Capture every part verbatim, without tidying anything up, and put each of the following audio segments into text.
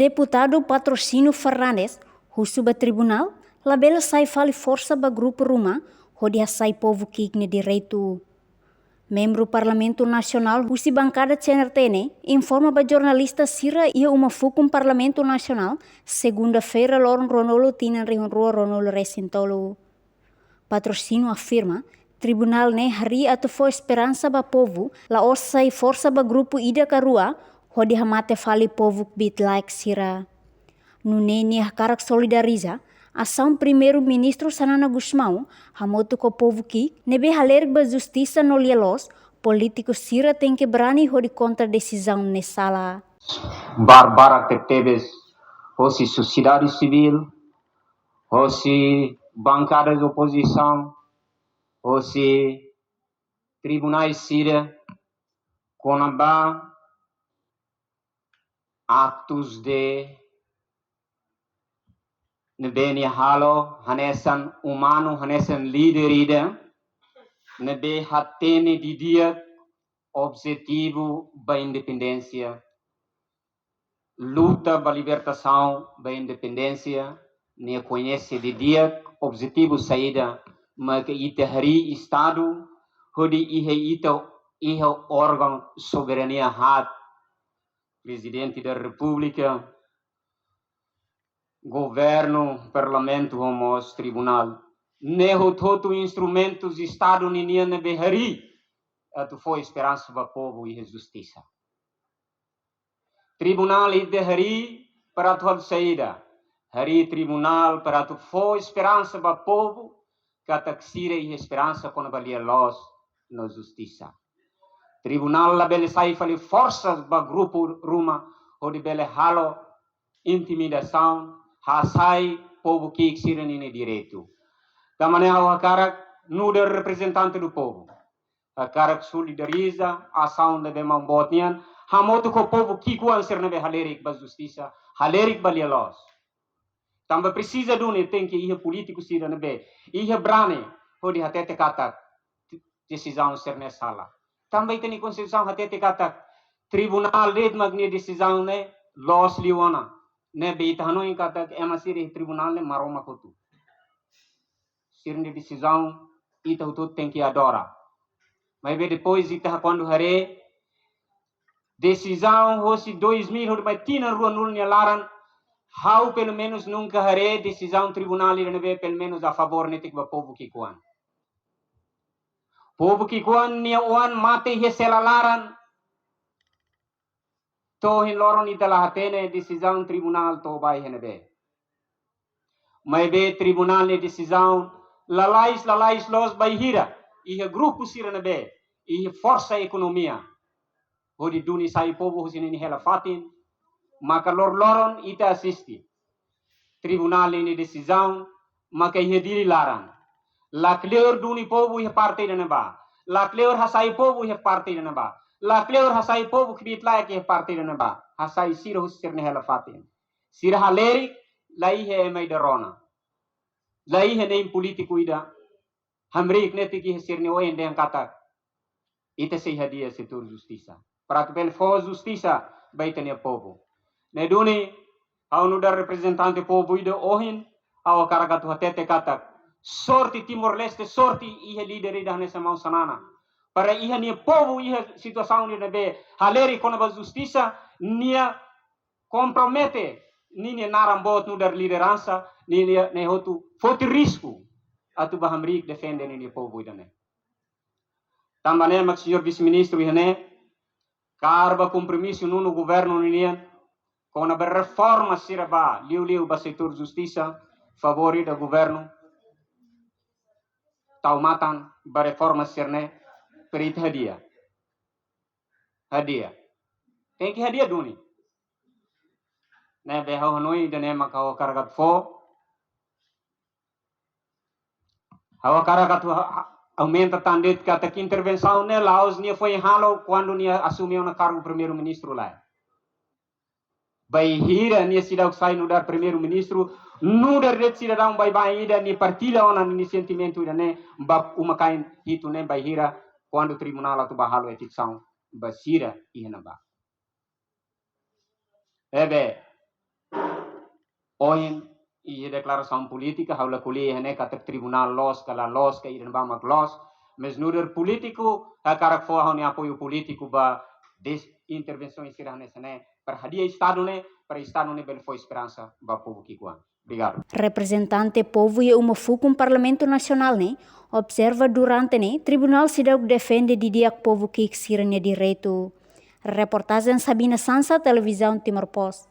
Deputadu Patrocínio Fernandes husu ba tribunál labele sai fali forsa ba grupu ruma hodi hasai povu ki'ik nia direitu. Membru Parlamentu Nasionál husi bankada C N R T ne'e informa ba jornalista sira iha uma fukun Parlamentu Nasionál, segunda-feira, loron ruanulu, tinan rihun rua ruanulu-resin-tolu. Patrocínio afirma, tribunál ne'e harii atu fó esperansa ba povu, la'ós sai forsa ba grupu ida ka rua hodi hamate fali povu kbiit-laek sira. Nune'e nia hakarak solidariza asaun Primeiru-Ministru Xanana Gusmão hamutuk ho povu ki'ik ne'ebé halerik ba justisa no lia-loos, polítiku sira tenke brani hodi kontra desizaun ne'e sala. Barbarak tebetebes, hosi sosiedade sivíl, hosi bankada de opozisaun, hosi tribunais sira, kona-ba aktus de ne'ebé nia halo hanesan umanu, hanesan líder ida ne'ebé hatene didi'ak objetivu ba independénsia, luta ba libertasaun, ba independénsia, nia koñese didi'ak objetivu saida maka ita harii Estadu, hodi iha ita, iha órgaun soberania haat, Prezidente da Repúblika, Governu, Parlamentu, ho mós Tribunál. Ne'e hotu-hotu instrumentus Estadu ninian ne'ebé harii atu fó esperansa ba povu iha justisa. Tribunál ita harii para atu halo saida? Harii tribunál para atu fó esperansa ba povu, katak sira iha esperansa kona-ba lia-loos no justisa. Tribunál labele sai fali forsa ba grupu ruma hodi bele halo intimidasaun, hasai povu ki'ik sira-nia direitu. Tanba ne'e ha'u hakarak nu'udar reprezentante do povu, hakarak solidariza asaun ne'ebé maun boot nian, hamutuk ho povu ki'ikoan sira ne'ebé halerik ba justisa, halerik ba lia-loos. Tanba presiza duni tenke iha polítiku sira ne'ebé iha brani hodi hatete katak desizaun sira-ne'e sala. Tanba ita-nia Konstituisaun hatete katak tribunál de'it mak nia desizaun ne'e loos liu ona. Ne'ebé ita hanoin katak ema sira iha tribunál ne'e Maromak hotu. Sira-nia desizaun ita hotu tenke adora. Maibé depois ita kuandu haree desizaun hosi dois mil hodi mai tinan ruanulu nia laran, ha'u pelumenus nunka haree desizaun tribunál ida ne'ebé pelumenus a favór netik ba povu ki'ikoan. Povu ki'ikoan nia oan mate iha sela laran, to'o ohin loron ita la hatene desizaun tribunál to'o ba iha ne'ebé. Maibé tribunál nia desizaun lalais, lalais loos bainhira iha grupu sira ne'ebé iha forsa ekonomia hodi duni sai povu husi ninia hela-fatin, maka lor-loron ita asiste tribunál nia desizaun maka iha Dili laran. La kleur duni povu iha parte ida-ne'ebá. La kleur hasai povu iha parte ida-ne'ebá. La kleur hasai povu kbiit-laek iha parte ida-ne'ebá. Hasai sira husi sira-nia hela-fatin. Sira halerik, la iha ema ida rona. La iha nein polítiku ida hamriik netik iha sira-nia oin dehan katak ita sei hadi'a setór justisa. Para atu bele fó justisa ba ita-nia povu. Ne'e duni, ha'u nu'udar reprezentante povu ida ohin, ha'u hakarak atu hatete katak sorte Timor-Leste, sorte iha líder ida hanesan maun Xanana. Para iha nia povu iha situasaun ida ne'ebé halerik kona-ba justisa, nia kompromete ninia naran boot nu'udar lideransa, ninia, ne'e hotu foti risku atu bá hamriik defende ninia povu ida-ne'e. Tanba ne'e mak señór vise-ministru iha ne'e, kaer ba kompromisu nonu governu ninian, kona-ba reforma sira ba, liuliu ba setór justisa, favór ida governu tau matan ba reforma sira-ne'e, para ita hadi'a. Hadi'a. Tenke hadi'a duni. Ne'ebé ha'u hanoin ida-ne'e maka ha'u hakarak atu fó. Ha'u hakarak atu ha-, ha-, aumenta tan de'it katak intervensaun ne'e la'ós nia foin halo kuandu nia asume ona kargu primeiru-ministru lae. Bainhira nia seidauk sai nu'udar primeiru-ministru, nu'udar de'it sidadaun baibain ida nia partilla ona ninia sentimentu ida-ne'e ba uma-kain hitu ne'e bainhira kuandu tribunál atu bá halo eviksaun ba sira iha ne'ebá. Ne'ebé, Ohin iha deklarasaun polítika ha'u la ko'alia iha ne'e katak tribunál loos ka la loos ka ida-ne'ebá mak loos, mas nu'udar polítiku ha'u hakarak fó ha'u-nia apoiu polítiku ba des-, intervensaun sira hanesan ne'e para hadi'a Estadu ne'e, para Estadu ne'e bele fó esperansa ba povu ki'ikoan. Obrigadu. Reprezentante povu iha uma fukun Parlamentu Nasionál ne'e observa durante ne'e tribunál seidauk defende didi'ak povu ki'ik sira-nia direitu. Reportajen Sabina Sansa, Televizaun Timor Post.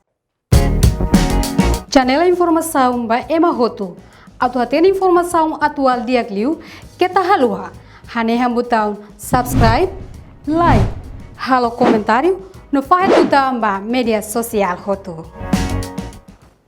Janela informasaun ba ema hotu. Atu hatene informasaun atuál di'ak liu, keta haluha hanehan butaun subscribe, like, halo komentáriu no fahe tutan ba média sosiál hotu.